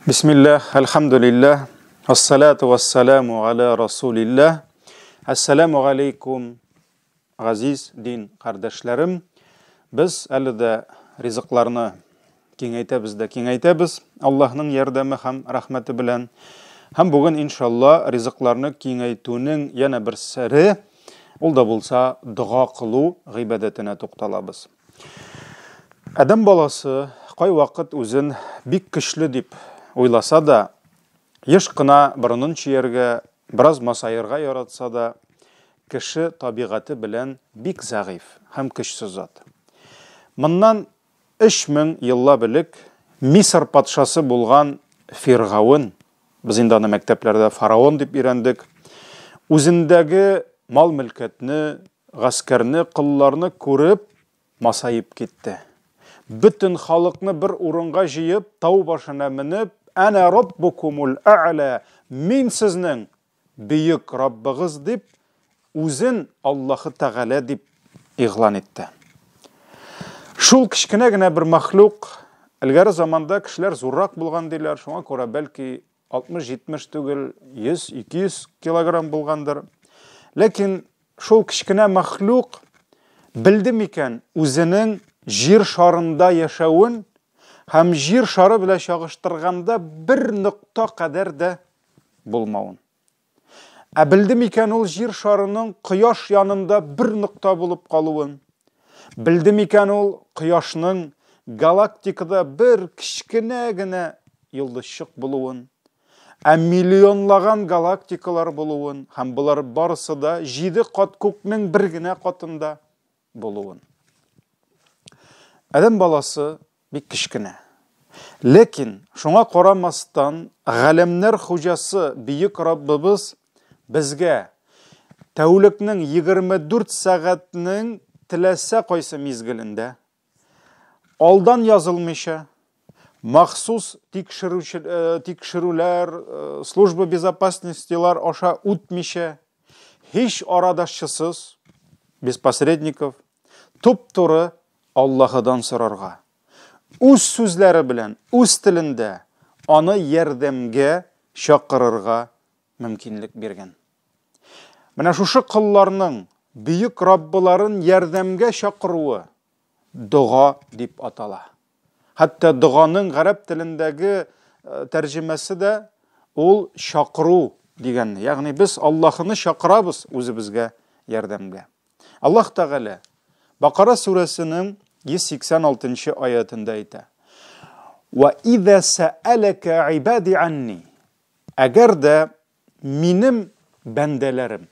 Бисмиллах, әлхәмдүлилләһ, ассалату вассаламу аля расулилләһ. Әссәламу алейкум, газиз дин кардәшләрем. Без әле дә ризыкларны киңәйтәбез дә киңәйтәбез, Аллаһның ярдәме һәм рәхмәте белән. Һәм бүген, иншалла, ризыкларны киңәйтүнең янә бер сере, ул да булса дога кылу гыйбадәтенә тукталабыз. Адәм баласы кайвакыт үзен бик көчле дип уйласа да, еш кына борынын чөяргә, бераз масаерга яратса да, кеше табигате белән бик зәгыйфь һәм көчсез зат. Моннан 3000 еллап элек Мисыр патшасы булган Фиргавен, без инде аны мәктәпләрдә фараон дип өйрәндек, үзендәге мал-мөлкәтне, Гаскәрне, колларны күреп, масаеп китте. Бөтен халыкны бер урынга җыеп, тау башына менеп, Әнә раббукумул ә'лә, мин сезнең бөек Раббыгыз дип, үзен Аллаһы Тәгалә дип игълан итте. Шул кечкенә генә бер мәхлук, элгәре заманда кешеләр зуррак булган диләр, шуңа күрә бәлки 60-70 түгел, 100-200 килограмм булгандыр. Ләкин шул кечкенә мәхлук белде микән үзенең җир шарында яшәвен һәм җир шары белән чагыштырганда бер нокта кадәр дә булмавын? Ә белде микән ул җир шарының кояш янында бер нокта булып калуын? Белде микән ул кояшның галактикада бер кечкенә генә йолдызчык булуын? Ә миллионлаган галактикалар булуын һәм болар барысы да җиде кат күкнең бер генә катында булуын. Адәм баласы бик кечкенә. Ләкин шуңа карамастан, галәмнәр хуҗасы бөек Раббыбыз безгә тәүлекнең 24 сәгатьнең теләсә кайсы мизгелендә алдан язылмыйча, махсус тикшерүче, э, тикшерүләр, э, служба безопасностилар аша үтмичә, һич арадашчысыз, без посредников, туп-туры Аллаһыдан сорарга. Үз сүзләре белән, үз телендә аны ярдәмгә чакырырга мөмкинлек биргән. Менә шушы колларның бөек Раббыларын ярдәмгә чакыруы дога дип атала. Хәтта доганың гарәп телендәге э, тәрҗемәсе дә ул чакыру дигәнне. Ягъни без Аллаһыны чакырабыз үзебезгә ярдәмгә. Аллаһ Тәгалә Бакара сүрәсенең 186 аятында әйтә. Ва иза сәәләкә ибади анни. Әгәр дә минем бәндәләрем.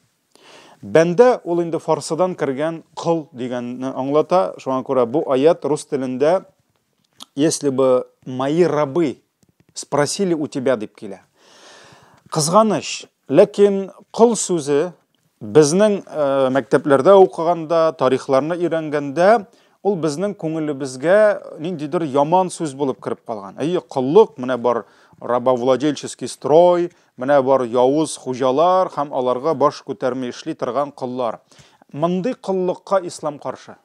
Бәндә ул инде фарсыдан кергән кол дигәнне аңлата. Шуңа күрә бу аят рус телендә если бы мои рабы спросили у тебя дип килә. Кызганыч, ләкин кол сүзе безнең э, мәктәпләрдә укыганда, тарихларны өйрәнгәндә, ул безнең күңелебезгә ниндидер яман сүз булып кереп калган. Әйе, коллык, менә бар рабовладельческий строй, менә бар явыз хуҗалар һәм аларга баш күтәрми эшли торган коллар. Мондый коллыкка ислам каршы.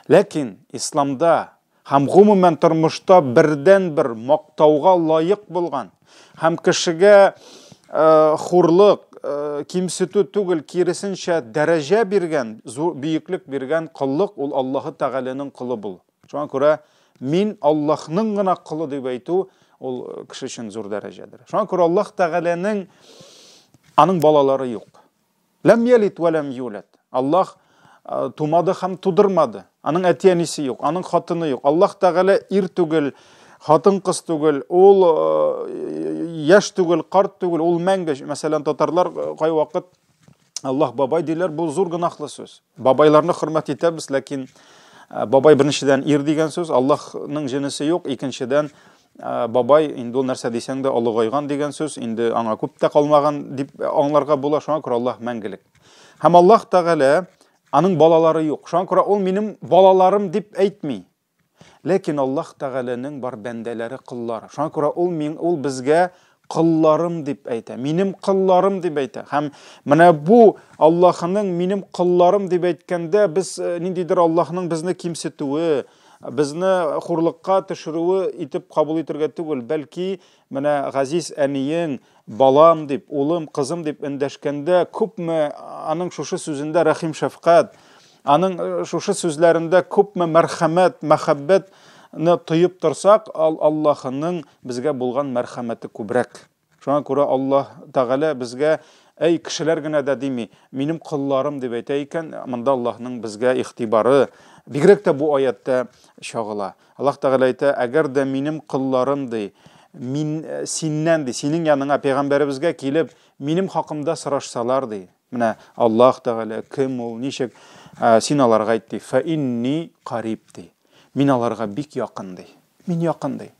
Ләкин исламда һәм гомумән тормышта бердәнбер мактауга лаек булган һәм кешегә э, хурлык, э, кимсетү түгел, киресенчә дәрәҗә биргән, зур бөеклек биргән коллык ул Аллаһы Тәгаләнең колы булу. Шуңа күрә мин Аллаһның гына колы дип әйтү ул кеше өчен зур дәрәҗәдер. Шуңа күрә Аллаһ Тәгаләнең аның балалары юк. Ләм ялид вә ләм юлад. Аллаһ э, тумады һәм тудырмады. Аның әти-әнисе юк, аның хатыны юк. Аллаһ Тәгалә ир түгел, хатын-кыз түгел, ул э, яшь түгел, карт түгел, ул мәңге. Мәсәлән, татарлар э, кайвакыт Аллаһ бабай диләр, бу зур гөнаһлы сүз. Бабайларны хөрмәт итәбез, ләкин бабай беренчедән ир дигән сүз, Аллаһның җенесе юк, икенчедән бабай инде ул нәрсә дисәң дә олыгайган дигән сүз, инде аңа күп тә калмаган дип аңларга була, шуңа күрә Аллаһ мәңгелек. Һәм Аллаһ Тәгалә аның балалары юк. Шуңа күрә ул минем балаларым дип әйтми. Ләкин Аллаһ Тәгаләнең бар бәндәләре коллары. Шуңа күрә ул мин ул безгә колларым дип әйтә. Минем колларым дип әйтә. Һәм менә бу Аллаһының минем колларым дип әйткәндә без э, ниндидер Аллаһның безне кимсетүе, безне хурлыкка төшерүе итеп кабул итергә түгел, бәлки менә газиз әниең, балам дип, улым, кызым дип эндәшкәндә күпме аның шушы сүзендә рәхим-шәфкать, аның шушы сүзләрендә күпме мәрхәмәт, мәхәббәтне тоеп торсак, Аллаһының безгә булган мәрхәмәте күбрәк. Шуңа күрә Аллаһ Тәгалә безгә, әй, кешеләр генә дә дими, минем колларым дип әйтә икән, монда Аллаһның безгә игътибары, бигрәк тә бу аятта чагыла. Аллаһ Тәгалә әйтә, әгәр дә минем колларым ди, мин синнән ди, синең яныңа пәйгамбәребезгә килеп, минем хакымда сорашсалар ди, менә Аллаһ Тәгалә кем ул, ничек, син аларга әйт ди, фә инни кариб ди. Мин аларга бик якын ди. Мин якын ди.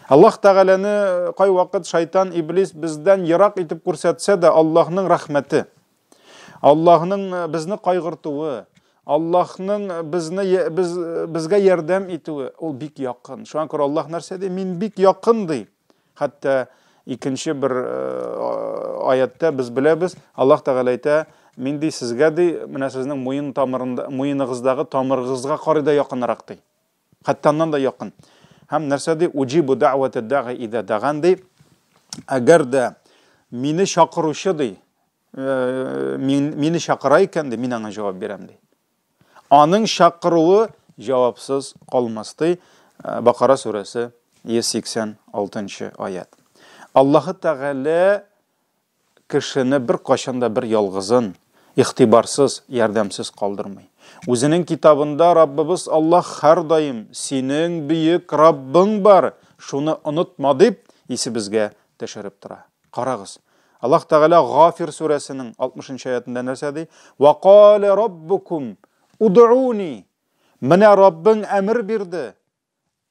Аллаһ Тәгаләне кайвакыт шайтан, иблис бездән ерак итеп күрсәтсә дә, Аллаһның рәхмәте, Аллаһның безне кайгыртуы, Аллаһның безне без, безгә ярдәм итүе, ул бик якын. Шуңа күрә Аллаһ нәрсә ди? Мин бик якын ди. Хәтта икенче бер аятта без беләбез, Аллаһ Тәгалә әйтә, мин ди сезгә ди, менә сезнең муен тамырында, муеныгыздагы тамырыгызга карый да якынрак ди. Хәтта аннан да якын. Һәм нәрсә ди? Уҗибу дәгъвәтә дәгъи идә дәган ди. Әгәр дә мине чакыручы ди, мин, мине чакыра икән ди, мин аңа җавап бирәм ди. Аның чакыруы җавапсыз калмас ди. Бакара сүрәсе 186 аят. Аллаһы Тәгалә кешене беркайчан да бер ялгызын, игътибарсыз, ярдәмсез калдырмый. Үзенең китабында Раббыбыз Аллаһ һәрдаим синең бөек Раббың бар, шуны онытма дип исебезгә төшереп тора. Карагыз, Аллаһ Тәгалә Гафир сүрәсенең 60 аятында нәрсә ди? Ва калә раббукум удуни. Менә Раббың әмер бирде,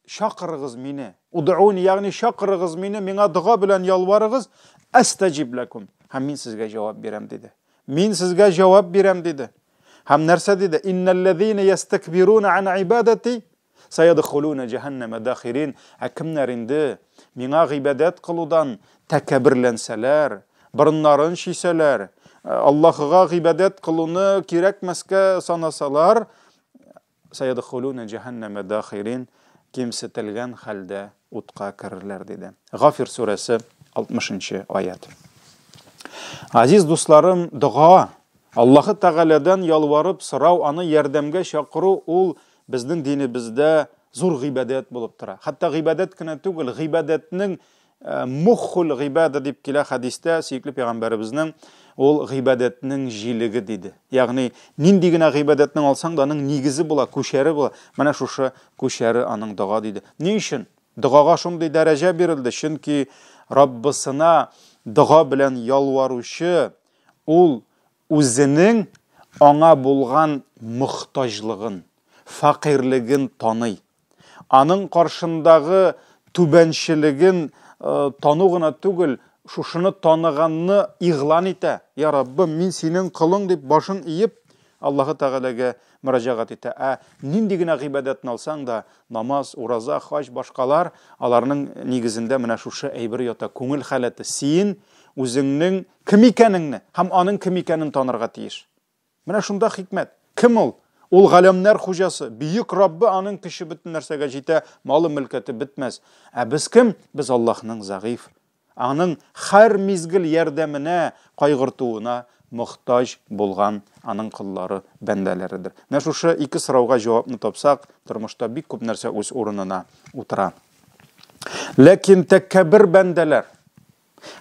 чакырыгыз мине. Удуни, ягъни чакырыгыз мине, миңа дога белән ялварыгыз, әстәҗиб ләкум. Һәм мин сезгә җавап бирәм, диде. Мин сезгә җавап бирәм, диде. Һәм нәрсә диде? Иннәлләзина ястакбируна ан ибадати саядхулуна җәһәннәмә дахирин. Ә кемнәр инде миңа гыйбадәт кылудан тәкәбберләнсәләр, борыннарын чисәләр, Аллаһыга гыйбадәт кылуны кирәкмәскә санасалар, Саядхулуна җәһәннәмә дахирин, кимсетелгән хәлдә утка керерләр, диде. Гафир сүрәсе, 60 нчы аять. Газиз дусларым, дога, Аллаһы Тәгаләдән ялварып сорау, аны ярдәмгә чакыру ул безнең динебездә зур гыйбадәт булып тора. Хәтта гыйбадәт кенә түгел, гыйбадәтнең Муххул гыйбада дип килә хәдистә сөекле пәйгамбәребезнең, ул гыйбадәтнең җилеге диде. Ягъни нинди генә гыйбадәтнең алсаң да, аның нигезе була, күчәре була. Менә шушы күчәре аның дога диде. Ни өчен? Догага шундый дәрәҗә бирелде, чөнки Раббысына дога белән ялваручы ул үзенең аңа булган мохтаҗлыгын, фәкыйрьлеген таный. Аның каршындагы түбәнчелеген тану гына түгел, шушыны таныганны игълан итә. Я Раббым, мин синең колың дип башын иеп, Аллаһы Тәгаләгә мөрәҗәгать итә. Ә нинди генә гыйбадәтне алсаң да, намаз, ураза, хаҗ, башкалар, аларның нигезендә менә шушы әйбер ята, күңел халәте. Син үзеңнең кем икәнеңне һәм аның кем икәнен танырга тиеш. Менә шунда хикмәт. Кем ул? Ул галәмнәр хуҗасы, бөек Раббы, аның көче бөтен нәрсәгә җитә, малы мөлкәте бетмәс. Ә без кем? Без Аллаһның зәгыйф, аның һәр мизгел ярдәменә, кайгыртуына мохтаҗ булган аның коллары, бәндәләредер. Менә шушы ике сорауга җавапны тапсак, тормышта бик күп нәрсә үз урынына утыра. Ләкин тәкәббер бәндәләр,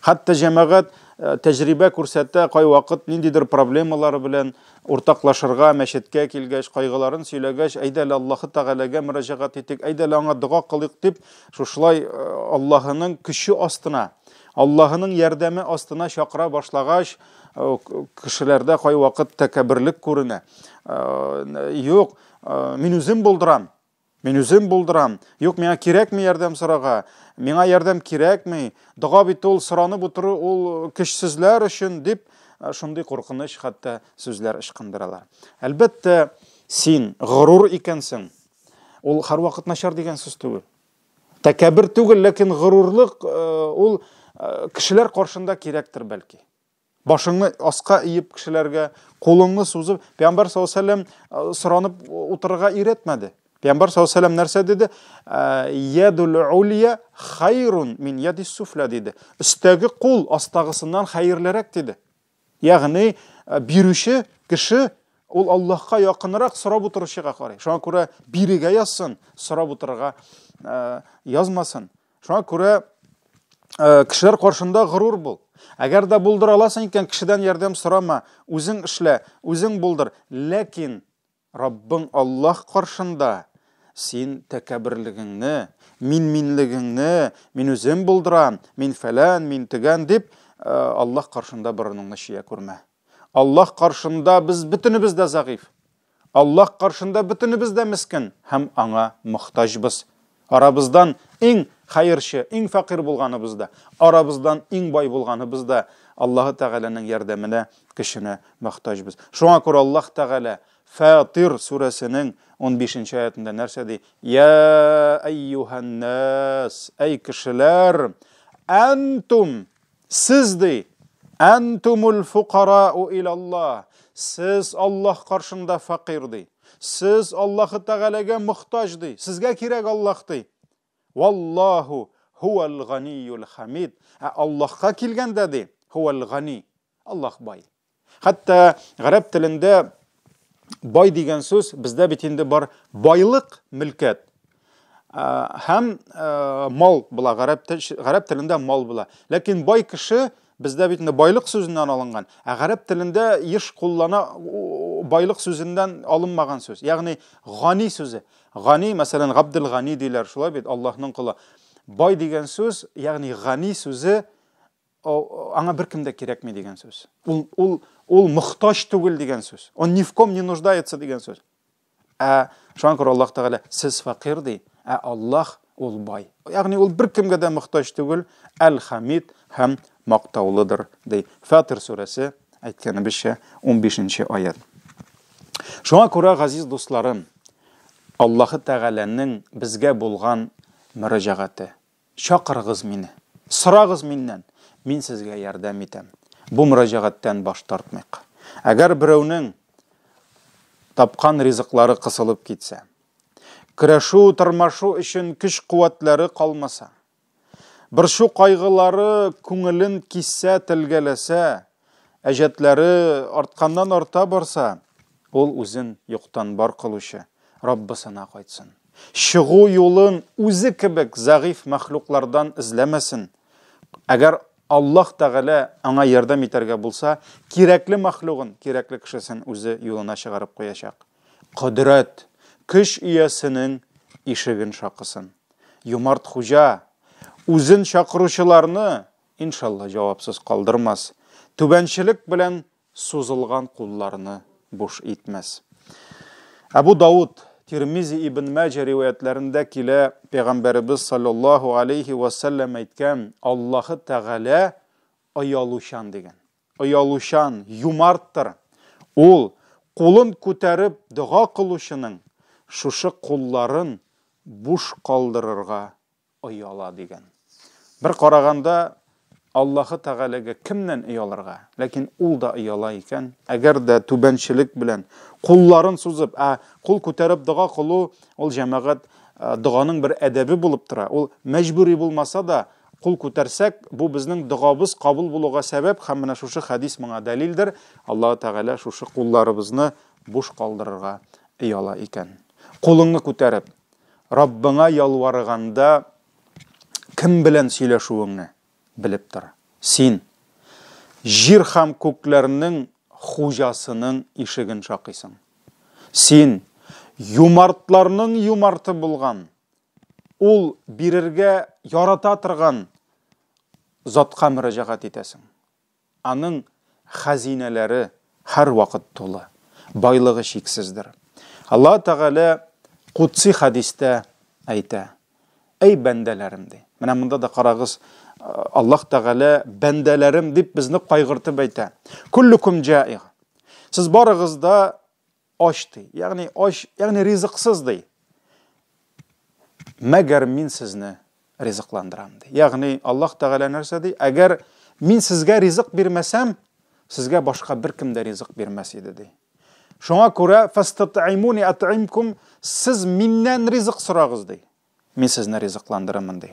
Хәтта җәмәгать э, тәҗрибә күрсәтә, кайвакыт ниндидер проблемалары белән уртаклашырга мәчеткә килгәч, кайгыларын сөйләгәч, әйдә әле Аллаһы Тәгаләгә мөрәҗәгать итик, әйдә әле аңа дога кылыйк дип, шушылай э, Аллаһының көче астына, Аллаһының ярдәме астына чакыра башлагач, э, кешеләрдә кайвакыт тәкәбберлек күренә. Юк, мин үзем булдырам. Мин үзем булдырам. Юк, миңа кирәкми ярдәм сорарга. Миңа ярдәм кирәкми. Дога бит ул соранып утыру ул көчсезләр өчен дип э, шундый куркыныч хәтта сүзләр ычкындыралар. Әлбәттә, син горур икәнсең. Ул һәрвакыт начар дигән сүз түгел. Тәкәббер түгел, ләкин горурлык э, ул э, кешеләр каршында кирәктер бәлки. Башыңны аска иеп кешеләргә, кулыңны сузып, Пәйгамбәр саллаллаһу алейһи ва сәлләм э, соранып утырырга өйрәтмәде. Пәйгамбәр саллаллаһу алейһи вәсәлләм нәрсә диде? Ядул улья хайрун мин ядис суфля диде. Өстәге кул астагысыннан хәерлерәк диде. Ягъни бирүче кеше ул Аллаһка якынрак сорап утыручыга карый. Шуңа күрә бирегә язсын, сорап утырырга язмасын. Шуңа күрә кешеләр каршында горур бул. Әгәр дә булдыра аласың икән, кешедән ярдәм сорама, үзең эшлә, үзең булдыр. Ләкин Раббың Аллаһ каршында син тәкәбберлегеңне, мин-минлегеңне, мин үзем булдырам, мин фәлән, мин төгән дип, Аллаһ каршында борыныңны чөя күрмә. Аллаһ каршында без бөтенебез дә зәгыйфь. Аллаһ каршында бөтенебез дә мескен һәм аңа мохтаҗбыз. Арабыздан иң хәерче, иң фәкыйрь булганыбыз да, арабыздан иң бай булганыбыз да Аллаһы Тәгаләнең ярдәменә, көченә мохтаҗбыз. Шуңа күрә Аллаһ Тәгалә Фатир сүрәсенең 15 аятында нәрсә ди? Я әйюһән-нас, әй кешеләр, әнтум, сез ди, әнтумул фукарау илаллаһ, сез Аллаһ каршында фәкыйрь ди. Сез Аллаһы Тәгаләгә мохтаҗ ди. Сезгә кирәк Аллаһ ди. Валлаһу һуәл ганиюл хамид. Ә Аллаһка килгәндә ди, һуәл гани, Аллаһ бай. Хәтта гарәп телендә бай дигән сүз бездә бит инде бар байлык, мөлкәт һәм мал була, гарәп телендә мал була. Ләкин бай кеше бездә бит инде байлык сүзеннән алынган, ә гарәп телендә еш куллана байлык сүзеннән алынмаган сүз. Ягъни гани сүзе. Гани, мәсәлән, Габдел Гани диләр, шулай бит, Аллаһның колы. Бай дигән сүз, ягъни гани сүзе аңа беркем дә кирәкми дигән сүз. Ул, ул, ул мохтаҗ түгел дигән сүз. Он ни в ком не нуждается дигән сүз. Ә шуңа күрә Аллаһ Тәгалә сез фәкыйрь ди, ә Аллаһ ул бай. Ягъни ул беркемгә дә мохтаҗ түгел, Әл-Хамид һәм мактаулыдыр ди. Фатир сүрәсе, әйткәнебезчә, 15 аят. Шуңа күрә, газиз дусларым, Аллаһы Тәгаләнең безгә булган мөрәҗәгате, Чакырыгыз мине, сорагыз миннән, мин сезгә ярдәм итәм. Бу мөрәҗәгатьтән баш тартмыйк. Әгәр берәүнең тапкан ризыклары кысылып китсә, көрәшү, тырмашу өчен көч-куәтләре калмаса, борчу-кайгылары күңелен киссә, телгәләсә, әҗәтләре артканнан-арта барса, ул үзен юктан бар кылучы Раббысына кайтсын. Чыгу юлын үзе кебек зәгыйфь мәхлуклардан эзләмәсен. Әгәр Аллаһ Тәгалә аңа ярдәм итәргә булса, кирәкле мәхлугын, кирәкле кешесен үзе юлына чыгарып куячак. Кодрәт, көч иясенең ишеген шакысын. Юмарт хуҗа, үзен чакыручыларны, иншалла, җавапсыз калдырмас. Түбәнчелек белән сузылган кулларны буш итмәс. Әбу Дауд, Тирмизи, Ибн Мәҗә риваятләрендә килә, Пәйгамбәребез саллаллаһу алейһи вә сәлләм әйткән, Аллаһы Тәгалә оялучан дигән. Оялучан, юмарттыр. Ул кулын күтәреп дога кылучының шушы кулларын буш калдырырга ояла дигән. Бер караганда, Аллаһы Тәгаләгә кемнән оялырга? Ләкин ул да ояла икән. Әгәр дә түбәнчелек белән кулларын сузып, ә кул күтәреп дога кылу, ул җәмәгать э, доганың бер әдәбе булып тора. Ул мәҗбүри булмаса да, кул күтәрсәк, бу безнең догабыз кабул булуга сәбәп һәм менә шушы хәдис моңа дәлилдер. Аллаһы Тәгалә шушы кулларыбызны буш калдырырга ояла икән. Кулыңны күтәреп, Раббыңа ялварганда кем белән сөйләшүеңне белеп тор. Син җир һәм күкләрнең хуҗасының ишеген шакыйсың. Син юмартларның юмарты булган, ул бирергә ярата торган затка мөрәҗәгать итәсең. Аның хәзинәләре һәрвакыт тулы, байлыгы чиксездер. Аллаһ Тәгалә кудси хәдистә әйтә, Әй бәндәләрем, ди. Менә монда да карагыз, Аллаһ Тәгалә бәндәләрем дип безне кайгыртып әйтә. Куллукум җаигъ. Сез барыгыз да ач ди. Ягъни ач, ягъни ризыксыз ди. Мәгәр мин сезне ризыкландырам ди. Ягъни Аллаһ Тәгалә нәрсә ди? Әгәр мин сезгә ризык бирмәсәм, сезгә башка беркем дә ризык бирмәс иде ди. Шуңа күрә фастат'имуни ат'имкум, сез миннән ризык сорагыз, ди. Мин сезне ризыкландырырмын, ди.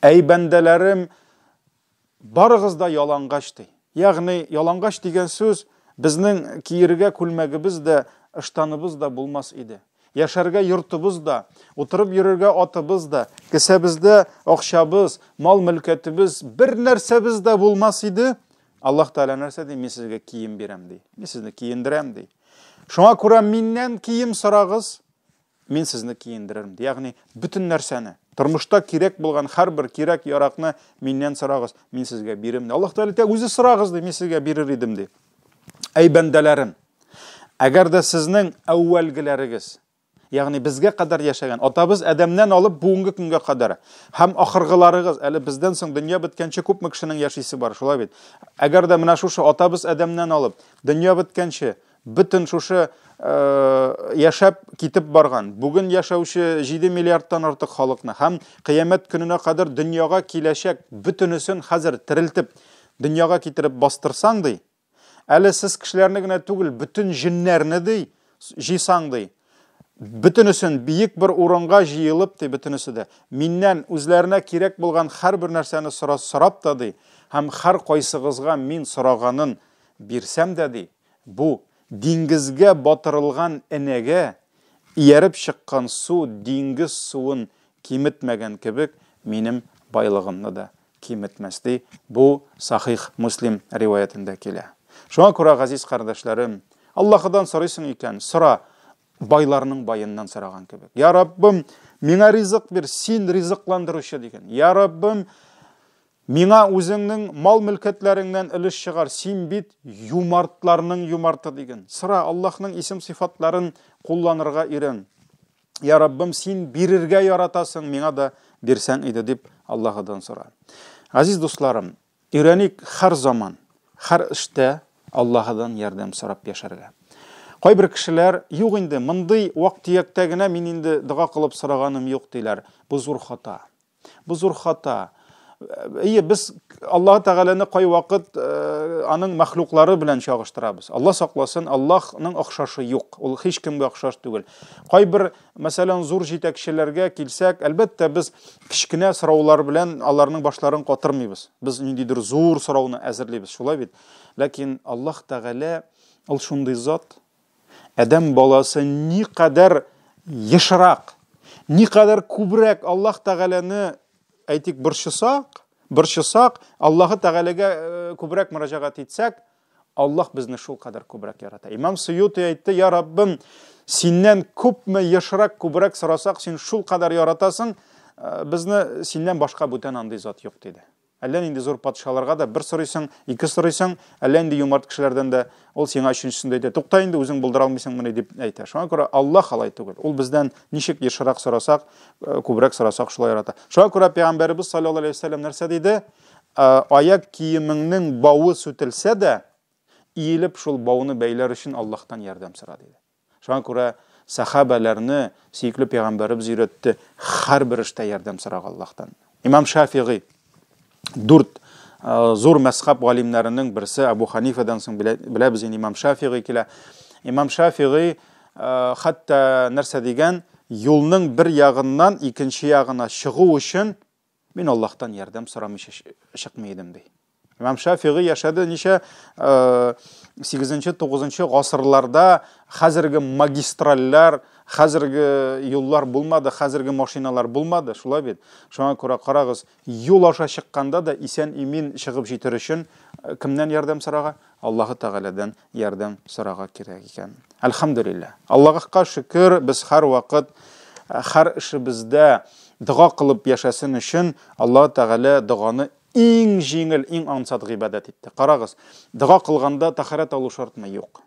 Әй бәндәләрем, барыгыз да ялангач, ди. Ягъни ялангач дигән сүз безнең киергә күлмәгебез дә, ыштаныбыз да булмас иде. Яшәргә йортыбыз да, утырып йөрергә атыбыз да, кесәбездә акчабыз, мал-мөлкәтебез, бер нәрсәбез дә булмас иде. Аллаһ Тәгалә нәрсә ди? Мин сезгә кием бирәм, ди. Мин сезне киендерәм, ди. Шуңа күрә миннән кием сорагыз, мин сезне киендерерм, ди. Ягъни бөтен нәрсәне, тормышта кирәк булган һәрбер кирәк-яракны миннән сорагыз, мин сезгә бирем, ди. Аллаһ Тәгалә әйтә, үзе сорагыз, ди, мин сезгә бирер идем, ди. Әй бәндәләрем, әгәр дә сезнең әүвәлгеләрегез, ягъни безгә кадәр яшәгән атабыз Адәмнән алып бүгенге көнгә кадәр һәм ахыргыларыгыз, әле бездән соң дөнья беткәнче күпме кешенең яшисе бар, шулай бит? Әгәр дә менә шушы атабыз Адәмнән алып дөнья беткәнче бөтен шушы яшәп китеп барган, бүген яшәүче 7 миллиардтан артык халыкны һәм кыямәт көненә кадәр дөньяга киләчәк бөтенесен хәзер терелтеп дөньяга китереп бастырсаң, ди, әле сез кешеләрне генә түгел, бөтен җеннәрне, ди, җыйсаң, ди, бөтенесен биек бер урынга җыелып, ди, бөтенесе дә, миннән үзләренә кирәк булган һәрбер нәрсәне сорап та, ди, һәм һәр кайсыгызга мин сораганын бирсәм дә, ди, бу диңгезгә батырылган энәгә ияреп чыккан су диңгез суын киметмәгән кебек, минем байлыгымны да киметмәс, ди. Бу Сахих Муслим риваятендә килә. Шуңа күрә, газиз кардәшләрем, Аллаһыдан сорыйсың икән, сора, байларның баеннан сораган кебек. Я Раббым, миңа ризык бир, син ризыкландыручы диген. Я Раббым, миңа үзеңнең мал-мөлкәтләреңнән өлеш чыгар, син бит юмартларның юмарты диген. Сора, Аллаһның исем-сыйфатларын кулланырга өйрән. Я Раббым, син бирергә яратасың, миңа да бирсәң иде дип Аллаһыдан сора. Газиз дусларым, өйрәник һәр заман, һәр эштә Аллаһыдан ярдәм сорап яшәргә. Кайбер кешеләр, юк инде, мондый вак-төяктә генә мин инде дога кылып сораганым юк, диләр. Бу зур хата. Бу зур хата. Әйе, без Аллаһ Тәгаләне кайвакыт э, аның мәхлуклары белән чагыштырабыз. Алла сакласын, Аллаһның охшашы юк. Ул һич кемгә охшаш түгел. Кайбер, мәсәлән, зур җитәкчеләргә килсәк, әлбәттә, без кечкенә сораулар белән аларның башларын катырмыйбыз. Без ниндидер зур сорауны әзерлибез, шулай бит? Ләкин Аллаһ Тәгалә ул шундый зат, Адәм баласы никадәр ешрак, никадәр күбрәк Аллаһ Тәгаләне, әйтик, борчысак, борчысак, Аллаһы Тәгаләгә э, күбрәк мөрәҗәгать итсәк, Аллаһ безне шул кадәр күбрәк ярата. Имам Суюти әйтте, я Раббым, синнән күпме ешрак, күбрәк сорасак, син шул кадәр яратасың, э, безне синнән башка бүтән андый зат юк, диде. Әллә нинди зур патшаларга да бер сорыйсың, ике сорыйсың, әллә нинди юмарт кешеләрдән дә ул сиңа өченчесендә әйтә, тукта инде, үзең булдыра алмыйсыңмыни дип әйтә. Шуңа күрә Аллаһ алай түгел. Ул бездән ничек ешрак сорасак, э, күбрәк сорасак, шулай ярата. Шуңа күрә пәйгамбәребез саллаллаһу алейһи вәсәлләм нәрсә диде? Э, аяк киемеңнең бавы сүтелсә дә, иелеп шул бауны бәйләр өчен Аллаһтан ярдәм сора диде. Шуңа күрә сәхабәләрне сөекле пәйгамбәребез өйрәтте, һәрбер эштә ярдәм сораг Аллаһтан. Имам Шафигый дүрт э, зур мәзхәб галимнәренең берсе Абу Ханифадан соң беләбез инде Имам Шафигый килә. Имам Шафигый э, хәтта нәрсә дигән, юлның бер ягыннан икенче ягына чыгу өчен Мин Аллаһтан ярдәм сорамыйча чыкмый идем, ди. Имам Шафигый яшәде ничә 8-9 гасырларда хәзерге магистральләр, хәзерге юллар булмады, хәзерге машиналар булмады, шулай бит. Шуңа күрә карагыз, юл аша чыкканда да исән-имин чыгып җитер өчен э, кемнән ярдәм сорага? Аллаһы Тәгаләдән ярдәм сорарга кирәк икән. Әлхәмдүлилләһ. Аллаһка шөкер, без һәрвакыт э, һәр эшебездә дога кылып яшәсен өчен Аллаһ Тәгалә доганы иң җиңел, иң ансат гыйбадәт итте. Карагыз, дога кылганда тәһарәт алу шартмы? Юк.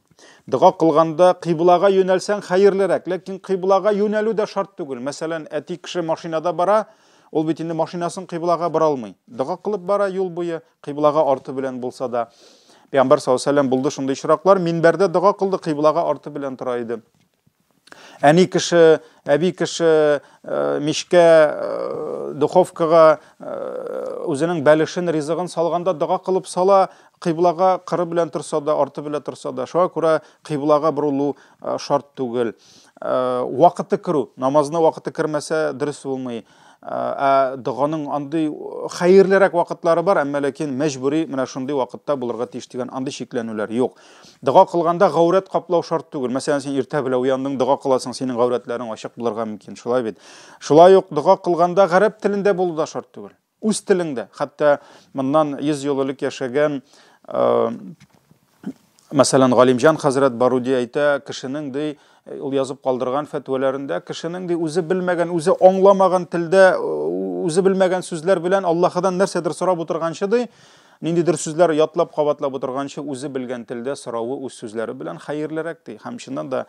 Дога кылганда кыйблага юнәлсәң хәерлерәк, ләкин кыйблага юнәлү дә шарт түгел. Мәсәлән, әти кеше машинада бара, ул бит инде машинасын кыйблага бора алмый. Дога кылып бара юл буе, Кыйблага арты белән булса да. Пәйгамбәр саллаллаһу алейһи ва сәлләм булды шундый очраклар, минбәрдә дога кылды, кыйблага арты белән тора иде. Әни кеше, әби кеше мичкә, духовкага үзенең бәлешен, ризыгын салганда дога кылып сала, кыйблага кыры белән торса да, арты белән торса да. Шуңа күрә кыйблага борылу шарт түгел. Вакыты керү, намазны вакыты кермәсә дөрес булмый. Ә доганың андый хәерлерәк вакытлары бар, әмма ләкин мәҗбүри менә шундый вакытта булырга тиеш дигән андый чикләнүләр юк. Дога кылганда гаурәт каплау шарт түгел. Мәсәлән, син иртә белән уяндың, дога кыласың, синең гаурәтләрең ачык булырга мөмкин, шулай бит. Шулай ук дога кылганда гарәп телендә булу да шарт түгел. Үз телеңдә, хәтта моннан 100 ел элек яшәгән, мәсәлән, Галимҗан хәзрәт Баруди әйтә, кешенең ди, ул язып калдырган фәтвәләрендә, кешенең ди үзе белмәгән, үзе аңламаган телдә, үзе белмәгән сүзләр белән Аллаһыдан нәрсәдер сорап утырганчы ди, ниндидер сүзләр ятлап кабатлап утырганчы, үзе белгән телдә соравы үз сүзләре белән хәерлерәк ди. Һәм чыннан да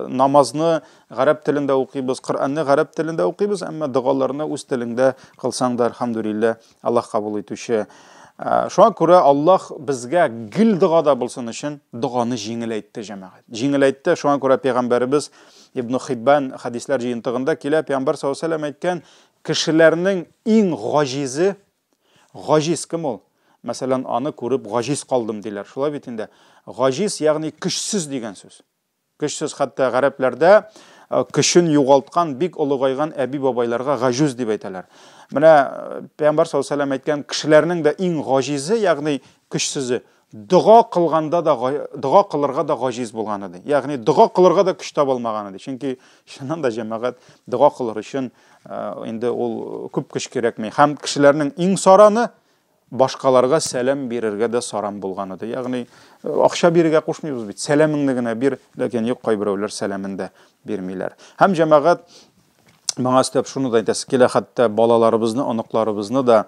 намазны гарәп телендә укыйбыз, Коръәнне гарәп телендә укыйбыз, әмма догаларны үз телеңдә кылсаң да, әлхәмдүлилләһ, Аллаһ кабул итүче. Шуңа күрә Аллаһ безгә гел догада булсын өчен доганы җиңеләйтте, җәмәгать. Җиңеләйтте. Шуңа күрә пәйгамбәребез Ибн Хиббан хәдисләр җыентыгында килә, пәйгамбәр саллаллаһу алейһи ва сәлләм әйткән, кешеләрнең иң гаҗизе, гаҗиз кем ул? Мәсәлән, аны күреп гаҗиз калдым диләр. Шулай бит инде. Гаҗиз, ягъни көчсез дигән сүз. Көчсез, хәтта гарәпләрдә көчен югалткан, бик олыгайган әби-бабайларга гаҗүз дип әйтәләр. Менә Пәйгамбәр саллаллаһу алейһи ва сәлләм әйткән, кешеләрнең дә иң гаҗизе, ягъни көчсезе, дога кылганда да дога кылырга да гаҗиз булганы ди. Ягъни дога кылырга да көч таба алмаганы ди. Чөнки чыннан да җәмәгать дога кылыр өчен инде ул күп көч кирәкми. Һәм кешеләрнең иң сараны башкаларга сәлам бирергә дә саран булган иде. Ягъни акча бирергә кушмыйбыз бит, сәламеңне генә бир, ләкин юк, кайберәүләр сәламен дә бирмиләр. Һәм җәмәгать моңа өстәп шуны да әйтәсе килә, хәтта балаларыбызны, оныкларыбызны да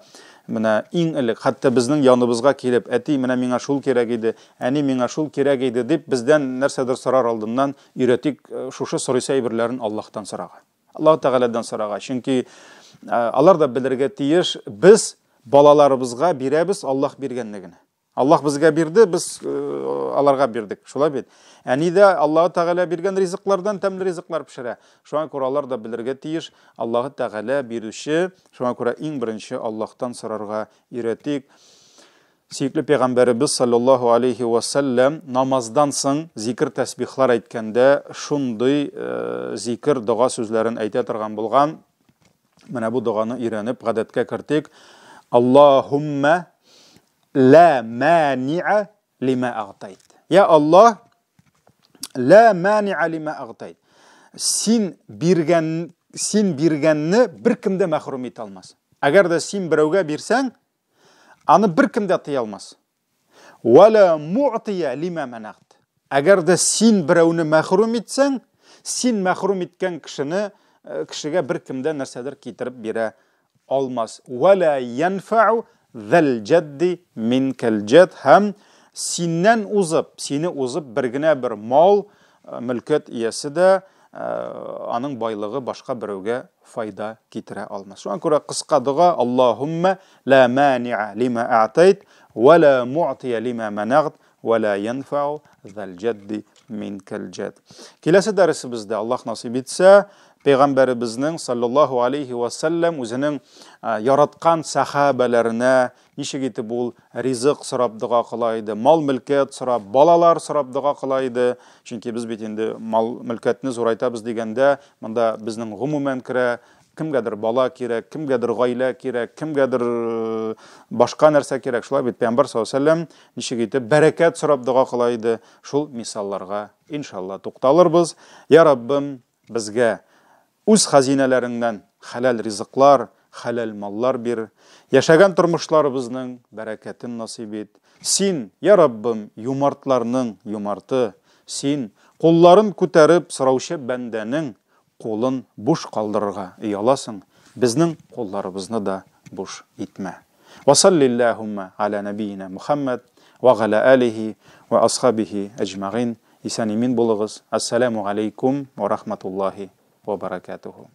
менә иң элек, хәтта безнең яныбызга килеп, әти, менә миңа шул кирәк иде, әни, миңа шул кирәк иде дип, бездән нәрсәдер сорар алдыннан өйрәтик, шушы сорыйсы әйберләрен Аллаһтан сорарга. Аллаһ Тәгаләдән сорарга. Чөнки алар да белергә тиеш, без балаларыбызга бирәбез Аллаһ биргәнне генә. Аллаһ безгә бирде, без аларга бирдек. Шулай бит? Әни дә Аллаһ Тәгалә биргән ризыклардан тәмле ризыклар пешерә. Шуңа күрә алар да белергә тиеш, Аллаһ Тәгалә бирүче, шуңа күрә иң беренче Аллаһтан сорарга өйрәтик. Сөекле пәйгамбәребез саллаллаһу алейхи ва сәлләм намаздан соң зикер тәсбихлар әйткәндә шундый зикер дога сүзләрен әйтә торган булган. Менә бу доганы өйрәнеп гадәткә кертик. Аллаһумма ла маниа лима агтайт. Я Аллаһ, ла маниа лима агтайт. Син биргән, син биргәнне беркем дә мәхрүм итә алмас. Әгәр дә син берәүгә бирсәң, аны беркем дә тыя алмас. Вала муътия лима манагт. Әгәр дә син берәүне мәхрүм итсәң, син мәхрүм иткән кешене э, кешегә беркем дә нәрсәдер китереп бирә алмас. Вала янфау зәл җадди минкәл җад һәм синнән узып, сине узып бер генә бер мал, э, мөлкәт иясе дә э, аның байлыгы башка берәүгә файда китерә алмас. Шуңа күрә кыска дога Аллаһумма ла маниа лима а'тайт ва ла му'тия лима манагт ва ла янфау зал җадди минкал җад. Киләсе дәресебездә Аллаһ насыйп итсә, Пәйгамбәребезнең саллаллаһу алейхи ва саллям үзенең яраткан сахабәләренә Ничек итеп ул ризык сорап дога кыла иде, мал-мөлкәт сорап, балалар сорап дога кыла иде. Чөнки без бит инде мал-мөлкәтне зурайтабыз дигәндә, монда безнең гомумән керә, кемгәдер бала кирәк, кемгәдер гаилә кирәк, кемгәдер э, башка нәрсә кирәк. Шулай бит Пәйгамбәр саллаллаһу алейһи ва сәлләм ничек итеп бәрәкәт сорап дога кыла иде. Шул мисалларга иншалла тукталырбыз. Я Раббым, безгә Үз хәзинәләреңнән хәләл ризыклар, хәләл маллар бир. Яшәгән тормышларыбызның бәрәкәтен насыйп ит. Син, йа Раббым, юмартларның юмарты. Син, кулларын күтәреп сораучы бәндәнең кулын буш калдырырга ояласың, безнең кулларыбызны да буш итмә. Вә саллилләһүммә галә нәбиенә Мөхәммәд вә галә әлихи вә асхабихи әҗмәгыйн. Исән-имин булыгыз. Әссәләмү галәйкүм вә рахматуллаһи вә бәрәкәтүһү.